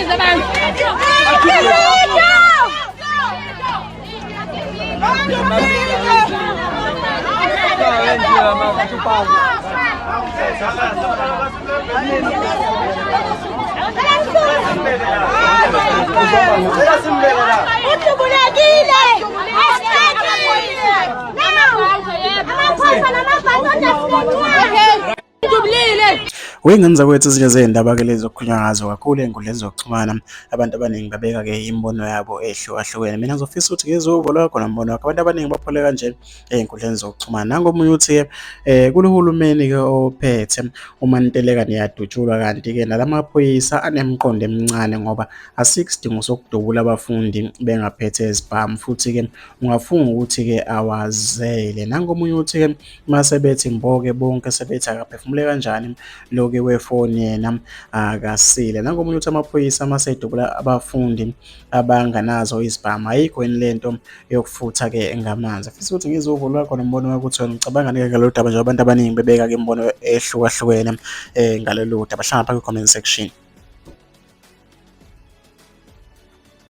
Ababize abantu. Udubulekile. Amaphoyisa namabhasi Okay. Dubulile. Wey'ngane zakwethu, ezinye zey'ndaba-ke lezi okukhulunywa ngazo kakhulu ey'nkundleni zokuxhumana. Abantu abaningi babeka-ke imibono yabo ehlukahlukene. Mina ngizofisa ukuthi ngizwe uvo lwakho nombono wakho. Abantu abaningi baphole kanje ey'nkundleni zokuxhumana. Nangu omunye uthi-ke kulo hulumeni-ke ophethe uma niteleka niyadutshulwa, kanti-ke nalamaphoyisa anemiqondo emincane ngoba asikho isidingo sokudubula abafundi bengaphethe izibhamu, futhi-ke ungafunga ukuthi-ke awazele. Nangu omunye uthi-ke mase bethi mbo-ke bonke sebethi akaphefumule kanjani lo-ke wefoni yena akasile. Nangu omunye uthi amaphoyisa mase edubula abafundi abanganazo izibhamu, ayikho yini lento yokufutha-ke ngamanzi. Fisa ukuthi ngizwe uvo lwakho nombono wakho ukuthi wena ucabangani-ke ngalolu daba njengoba abantu abaningi bebeka-ke imibono ehlukahlukene ngalolu daba. Hlangana phakathi kwi-comment section.